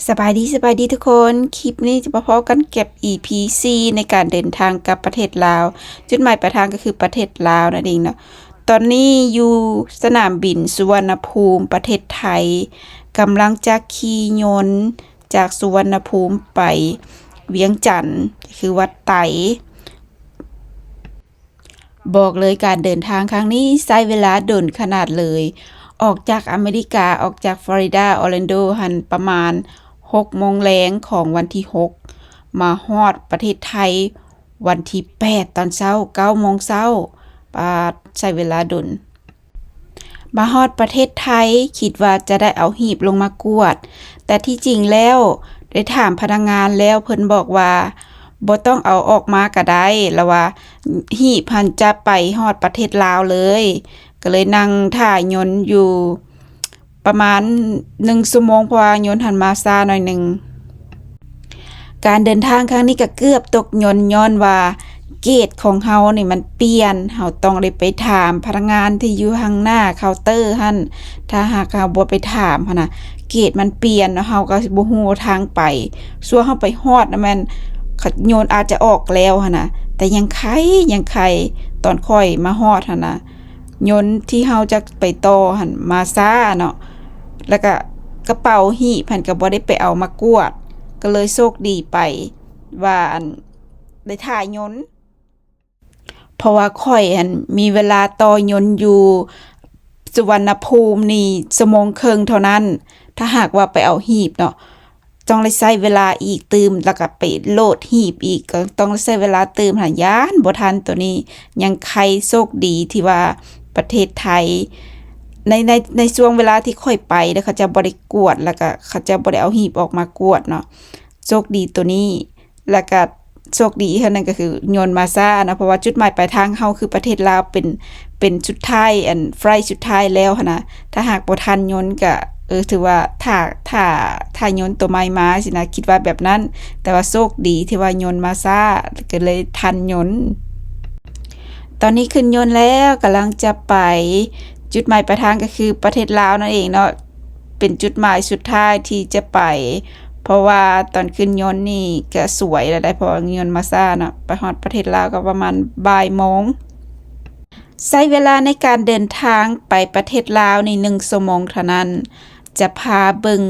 ສະບາຍດີ ສະບາຍດີທຸກຄົນ. ຄລິບນີ້ຈະມາພໍ້ກັນກັບ ອີພີສີ່ ໃນການເດີນທາງກັບປະເທດລາວ. ຈຸດໝາຍປາຍທາງກໍຄືປະເທດລາວນັ້ນເອງເນາະ. ຕອນນີ້ຢູ່ສະໜາມບິນສຸວັນນະພູມ ປະເທດໄທ, ກຳລັງຈະຂີ່ຍົນຈາກສຸວັນນະພູມໄປວຽງຈັນ ກໍຄືວັດໄຕ. ບອກເລີຍ ການເດີນທາງຄັ້ງນີ້ໃຊ້ເວລາດົນຂະໜາດເລີຍ. ອອກຈາກອາເມລິກາ, ອອກຈາກຟລໍຣິດາ, ອໍແລນໂດຫັ້ນ ປະມານຫົກໂມງແລງຂອງວັນທີຫົກ, ມາຮອດປະເທດໄທວັນທີແປດຕອນເຊົ້າ ເກົ້າໂມງເຊົ້າ. ປາດ ໃຊ້ເວລາດົນ. ມາຮອດປະເທດໄທ ຄິດວ່າຈະໄດ້ເອົາຫີບລົງມາກວດ, ແຕ່ທີ່ຈິງແລ້ວໄດ້ຖາມພະນັກງານແລ້ວ ເພິ່ນບອກວ່າບໍ່ຕ້ອງເອົາອອກມາກະໄດ້ ລະວ່າ ຫີບຫັ້ນຈະໄປຮອດປະເທດລາວເລີຍ. ກໍເລີຍນັ່ງຖ້າຍົນຢູ່ປະມານໜຶ່ງຊົ່ວໂມງ ເພາະວ່າຍົນຫັ້ນມາຊ້າໜ້ອຍໜຶ່ງ. ການເດີນທາງຄັ້ງນີ້ກໍເກືອບຕົກຍົນ ຍ້ອນວ່າເກດຂອງເຮົານີ້ມັນປ່ຽນ, ເຮົາຕ້ອງໄດ້ໄປຖາມພະນັກງານທີ່ຢູ່ທາງໜ້າເຄົາເຕີຫັ້ນ. ຖ້າຫາກເຮົາບໍ່ໄປຖາມຫັ້ນນະ ເກດມັນປ່ຽນເນາະ, ເຮົາກໍຊິບໍ່ຮູ້ທາງໄປ. ຊົ່ວເຮົາໄປຮອດນະ ແມ່ນ ໂຍນອາດຈະອອກແລ້ວຫັ້ນນະ, ແຕ່ຍັງໄຄ ຍັງໄຄ ຕອນຂ້ອຍມາຮອດຫັ້ນນະ ໂຍນທີ່ເຮົາຈະໄປຕໍ່ຫັ້ນມາຊ້າເນາະ, ແລ້ວກະກະເປົາຮີບຫັ້ນກະບໍ່ໄດ້ໄປເອົາມາກວດ, ກະເລີຍໂຊກດີໄປວ່າ ອັນ ໄດ້ຖ້າໂຍນ. ເພາະວ່າຂ້ອຍຫັ້ນມີເວລາຕໍ່ຍົນຢູ່ສຸວັນນະພູມນີ້ຊົ່ວໂມງເຄິ່ງເທົ່ານັ້ນ, ຖ້າຫາກວ່າໄປເອົາຮີບເນາະ ຕ້ອງໄດ້ໃຊ້ເວລາອີກຕື່ມ, ແລ້ວກໍໄປໂຫຼດຮີບອີກ ກໍຕ້ອງໄດ້ໃຊ້ເວລາຕື່ມຫັ້ນ. ຢ້ານບໍ່ທັນໂຕນີ້, ຍັງໄຄໂຊກດີທີ່ວ່າປະເທດໄທ ໃນ ໃນ ໃນຊ່ວງເວລາທີ່ຂ້ອຍໄປ ແລ້ວເຂົາເຈົ້າບໍ່ໄດ້ກວດ ແລ້ວກໍເຂົາເຈົ້າບໍ່ໄດ້ເອົາຮີບອອກມາກວດເນາະ, ໂຊກດີໂຕນີ້. ແລ້ວກະໂຊກດີອີກເທື່ອໜຶ່ງກໍຄືຍົນມາຊ້າເນາະ, ເພາະວ່າຈຸດໝາຍປາຍທາງເຮົາຄືປະເທດລາວ ເປັນ ເປັນສຸດທ້າຍ ອັນ ໄຟລ໌ສຸດທ້າຍແລ້ວຫັ້ນນະ. ຖ້າຫາກບໍ່ທັນຍົນກະ ເອີ ຖືວ່າຖ້າ ຖ້າ ຖ້າຍົນໂຕໃໝ່ມາຊີ້ນະ, ຄິດວ່າແບບນັ້ນ. ແຕ່ວ່າໂຊກດີທີ່ວ່າຍົນມາຊ້າ ກໍເລີຍທັນຍົນ. ຕອນນີ້ຂຶ້ນຍົນແລ້ວ ກຳລັງຈະໄປ ຈຸດໝາຍປາຍທາງກໍຄືປະເທດລາວນັ້ນເອງເນາະ. ເປັນຈຸດໝາຍສຸດທ້າຍທີ່ຈະໄປ, ເພາະວ່າຕອນຂຶ້ນຍົນນີ້ກະສວຍແລ້ວໄດ໋ ເພາະວ່າຍົນມາຊ້າເນາະ. ໄປຮອດປະເທດລາວກໍປະມານບ່າຍໂມງ. ໃຊ້ເວລາໃນການເດີນທາງໄປປະເທດລາວນີ້ໜຶ່ງຊົ່ວໂມງເທົ່ານັ້ນ. ຈະພາເບິ່ງ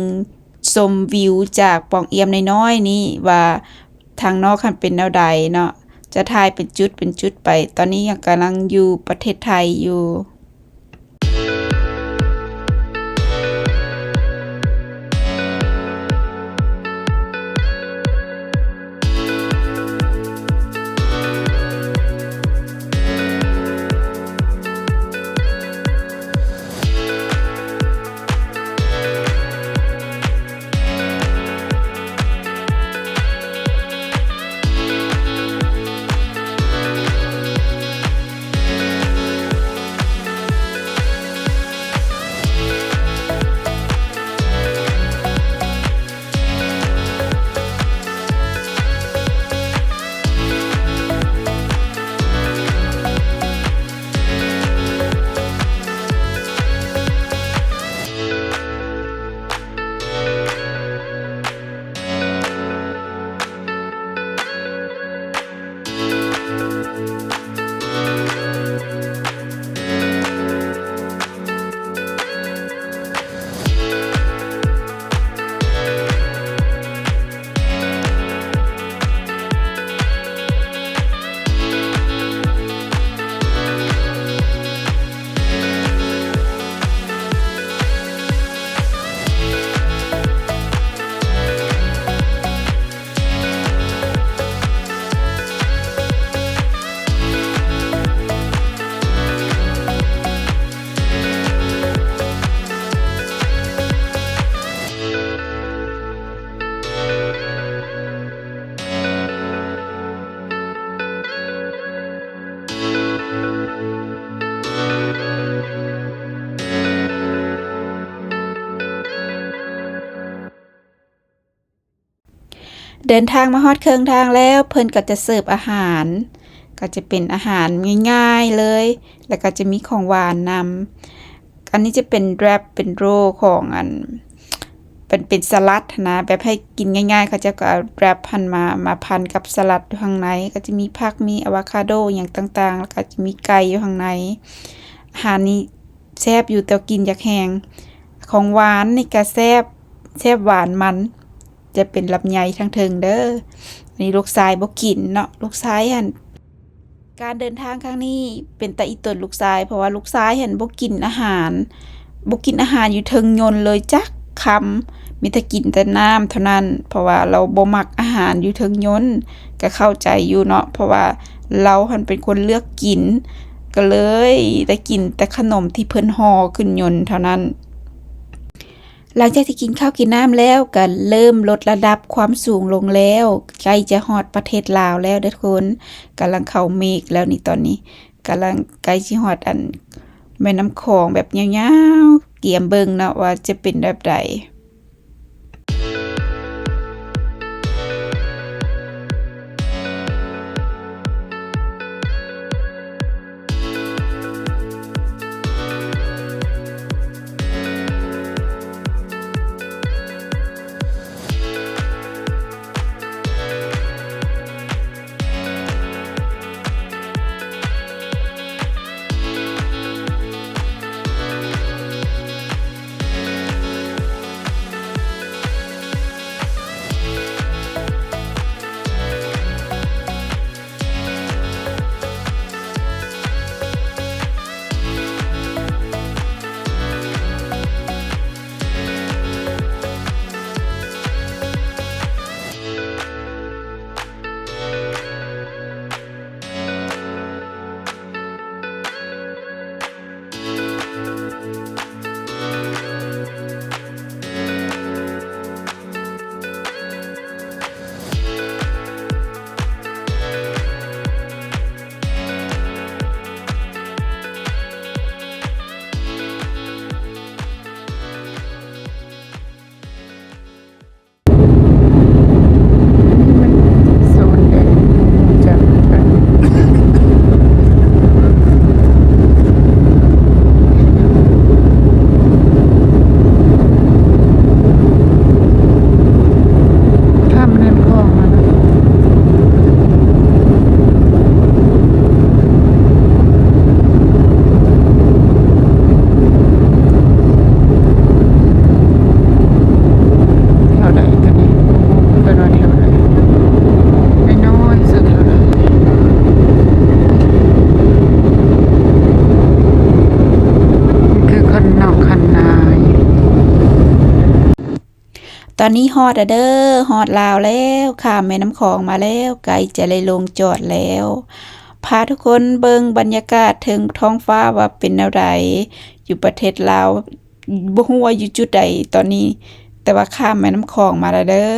ຊົມວິວຈາກປ່ອງອ່ຽມນ້ອຍໆນີ້ວ່າທາງນອກຫັ້ນເປັນແນວໃດເນາະ. ຈະຖ່າຍເປັນຈຸດເປັນຈຸດໄປ. ຕອນນີ້ຍັງກຳລັງຢູ່ປະເທດໄທຢູ່. ເດີນທາງມາຮອດເຄິ່ງທາງແລ້ວ ເພິ່ນກໍຈະເສີບອາຫານ, ກໍຈະເປັນອາຫານງ່າຍໆເລີຍ, ແລ້ວກໍຈະມີຂອງຫວານນຳ. ອັນນີ້ຈະເປັນແຣັບ ເປັນໂຣຂອງອັນ ເປັນ ເປັນສະຫຼັດຫັ້ນນະ ແບບໃຫ້ກິນງ່າຍໆ ເຂົາເຈົ້າກໍເອົາແຣັບຫັ້ນມາ ມາພັນກັບສະຫຼັດຢູ່ຂ້າງໃນ ກໍຈະມີຜັກ ມີອາໂວຄາໂດ ອີ່ຫຍັງຕ່າງໆ ແລ້ວກໍຈະມີໄກ່ຢູ່ຂ້າງໃນ. ອາຫານນີ້ແຊບຢູ່ ແຕ່ວ່າກິນຢາກແຮງ. ຂອງຫວານນີ້ກໍແຊບ ແຊບຫວານມັນ ຈະເປັນລຳໄຍທາງເທິງເດີ. ອັນນີ້ລູກຊາຍບໍ່ກິນເນາະ ລູກຊາຍຫັ້ນ ການເດີນທາງຄັ້ງນີ້ເປັນຕາອີ່ຕົນລູກຊາຍ ເພາະວ່າລູກຊາຍຫັ້ນບໍ່ກິນອາຫານ ບໍ່ກິນອາຫານຢູ່ເທິງຍົນເລີຍຈັກຄຳ ມີແຕ່ກິນແຕ່ນ້ຳເທົ່ານັ້ນ ເພາະວ່າລາວບໍ່ມັກອາຫານຢູ່ເທິງຍົນ. ກໍເຂົ້າໃຈຢູ່ເນາະ ເພາະວ່າລາວຫັ້ນເປັນຄົນເລືອກກິນ ກໍເລີຍໄດ້ກິນແຕ່ຂະໜົມທີ່ເພິ່ນຫໍ່ຂຶ້ນຍົນເທົ່ານັ້ນ. ຫຼັງຈາກທີ່ກິນເຂົ້າກິນນ້ຳແລ້ວ ກໍເລີ່ມລົດລະດັບຄວາມສູງລົງແລ້ວ ໃກ້ຈະຮອດປະເທດລາວແລ້ວເດີທຸກຄົນ. ກຳລັງເຂົ້າເມກແລ້ວນີ້ ຕອນນີ້ກຳລັງໃກ້ຊິຮອດອັນແມ່ນ້ຳຂອງແບບຍາວໆ ກຽມເບິ່ງເນາະວ່າຈະເປັນແບບໃດ. ແຖວໃດຕົວນີ້? ເພິ່ນວ່າແຖວໃດ? ນ້ອຍໆ ສຸດແຖວໃດ? ຄືຄັນນອກຄັນນາຍ. ຕອນນີ້ຮອດແລ້ວເດີ ຮອດລາວແລ້ວ ຂ້າມແມ່ນ້ຳຂອງມາແລ້ວ ໃກ້ຈະໄດ້ລົງຈອດແລ້ວ. ພາທຸກຄົນເບິ່ງບັນຍາກາດເທິງທ້ອງຟ້າວ່າເປັນແນວໃດ ຢູ່ປະເທດລາວ ບໍ່ຮູ້ວ່າຢູ່ຈຸດໃດຕອນນີ້ ແຕ່ວ່າຂ້າມແມ່ນ້ຳຂອງມາແລ້ວເດີ.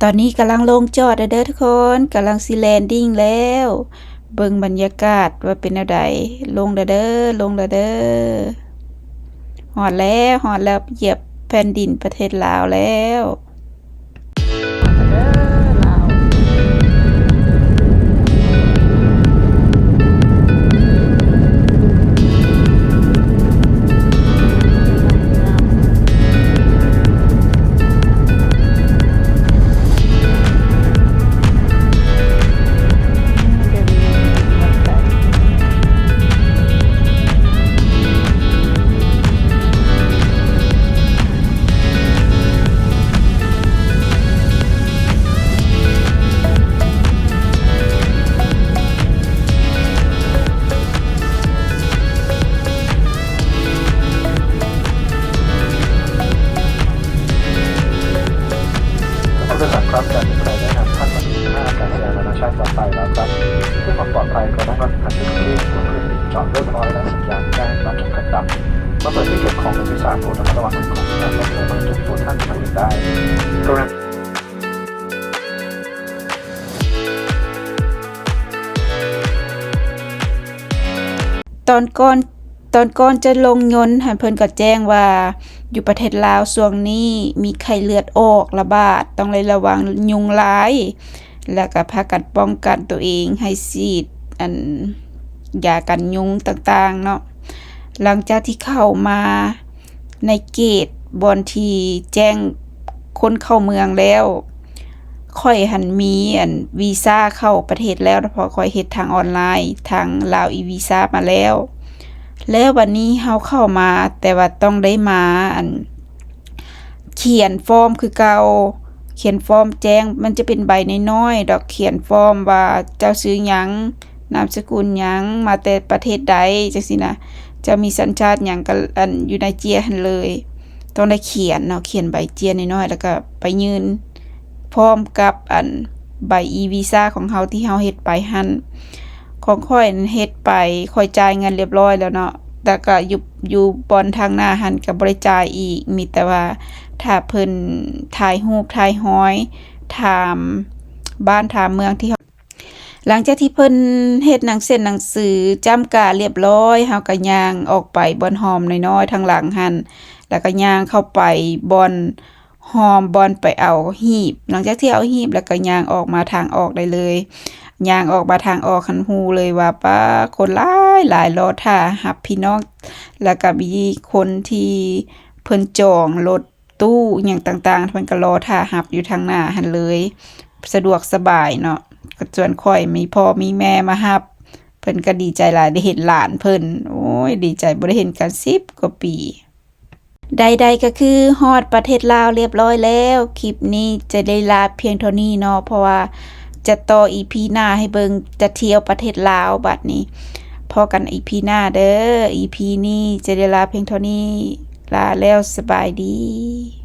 ຕອນນີ້ກຳລັງລົງຈອດແລ້ວເດີທຸກຄົນ, ກຳລັງຊິແລນດິ້ງແລ້ວ. ເບິ່ງບັນຍາກາດວ່າເປັນແນວໃດ. ລົງແລ້ວເດີ, ລົງແລ້ວເດີ. ຮອດແລ້ວ, ຮອດແລ້ວ, ຢຽບແຜ່ນດິນປະເທດລາວແລ້ວ. ຜູ້ໂດຍສານ ຄວາມຈຳເປັນໄປໄດ້ນຳທ່ານມາທີ່ທ່າອາກາດສະຍານນານາຊາດວັດໄຕແລ້ວ ເພື່ອຄວາມປອດໄພ ກໍຕ້ອງລັກສະໜະເປັນທີ່ ເຄື່ອງບິນຈອດຮຽບຮ້ອຍ ແລະ ສັນຍານແຈ້ງການຈຳກັດລຳ. ເມື່ອເປີດທີ່ເກັບຂອງ ໂດຍສານ ໂປດລະມັດລະວັງສິ່ງຂອງທີ່ນຳມາ ແລະ ຕົວທ່ານຜູ້ອື່ນໄດ້. ກະລະ ຕອນກ່ອນ ຕອນກ່ອນຈະລົງຍົນຫັ້ນ ເພິ່ນກໍແຈ້ງວ່າ ຢູ່ປະເທດລາວຊ່ວງນີ້ມີໄຂ້ເລືອດອອກລະບາດ, ຕ້ອງໄດ້ລະວັງຍຸງລາຍ ແລ້ວກໍພາກັນປ້ອງກັນຕົວເອງ ໃຫ້ສີດ ອັນ ຢາກັນຍຸງຕ່າງໆເນາະ. ຫຼັງຈາກທີ່ເຂົ້າມາໃນເກດບ່ອນທີ່ແຈ້ງຄົນເຂົ້າເມືອງແລ້ວ, ຂ້ອຍຫັ້ນມີ ອັນ ວີຊາເຂົ້າປະເທດແລ້ວ, ເພາະຂ້ອຍເຮັດທາງອອນລາຍ ທາງລາວອີວີຊາມາແລ້ວ. ແລ້ວບັດນີ້ເຮົາເຂົ້າມາ ແຕ່ວ່າຕ້ອງໄດ້ມາ ອັນ ຂຽນຟອມຄືເກົ່າ, ຂຽນຟອມແຈ້ງ, ມັນຈະເປັນໃບນ້ອຍໆດອກ, ຂຽນຟອມວ່າເຈົ້າຊື່ຫຍັງ, ນາມສະກຸນຫຍັງ, ມາແຕ່ປະເທດໃດ ຈັ່ງຊີ້ນະ, ເຈົ້າມີສັນຊາດຫຍັງ ກໍ ອັນ ຢູ່ໃນເຈ້ຍຫັ້ນເລີຍ. ຕ້ອງໄດ້ຂຽນເນາະ, ຂຽນໃບເຈ້ຍນ້ອຍໆ ແລ້ວກໍໄປຍື່ນພ້ອມກັບ ອັນ ໃບອີວີຊາຂອງເຮົາທີ່ເຮົາເຮັດໄປຫັ້ນ. ຂອງຂ້ອຍເຮັດໄປ, ຂ້ອຍຈ່າຍເງິນລຽບຮ້ອຍແລ້ວເນາະ, ແຕ່ກໍຢູ່ ຢູ່ບ່ອນທາງໜ້າຫັ້ນກໍບໍ່ໄດ້ຈ່າຍອີກ, ມີແຕ່ວ່າຖ້າເພິ່ນຖ່າຍຮູບຖ່າຍຮອຍ ຖາມບ້ານຖາມເມືອງທີ່ເຮົາ ຫຼັງຈາກທີ່ເພິ່ນເຮັດໜັງເຊັນໜັງສືຈ້ຳກາລຽບຮ້ອຍ, ເຮົາກໍຍ່າງອອກໄປບ່ອນຮ່ອມນ້ອຍໆທາງຫຼັງຫັ້ນ, ແລ້ວກໍຍ່າງເຂົ້າໄປບ່ອນ ຮ່ອມບ່ອນໄປເອົາຮີບ. ຫຼັງຈາກທີ່ເອົາຮີບແລ້ວກໍຍ່າງອອກມາທາງອອກໄດ້ເລີຍ. ຍ່າງອອກມາທາງອອກຫັ້ນຮູ້ເລີຍວ່າ ປ້າ ຄົນຫຼາຍໆ ລໍຖ້າຮັບພີ່ນ້ອງ, ແລ້ວກໍມີຄົນທີ່ເພິ່ນຈອງລົດຕູ້ຫຍັງຕ່າງໆ ເພິ່ນກໍລໍຖ້າຮັບຢູ່ທາງໜ້າຫັ້ນເລີຍ. ສະດວກສະບາຍເນາະ. ສ່ວນຂ້ອຍມີພໍ່ມີແມ່ມາຮັບ, ເພິ່ນກໍດີໃຈຫຼາຍໄດ້ເຫັນຫຼານເພິ່ນ. ໂອ້ຍ ດີໃຈ ບໍ່ໄດ້ເຫັນກັນສິບກວ່າປີ. ໃດໆກໍຄືຮອດປະເທດລາວລຽບຮ້ອຍແລ້ວ. ຄລິບນີ້ຈະໄດ້ລາພຽງເທົ່ານີ້ເນາະ, ເພາະວ່າຈະຕໍ່ອີພີໜ້າໃຫ້ເບິ່ງ, ຈະທ່ຽວປະເທດລາວບັດນີ້. ພໍ້ກັນອີພີໜ້າເດີ. ອີພີນີ້ຈະໄດ້ລາພຽງເທົ່ານີ້. ລາແລ້ວ, ສະບາຍດີ.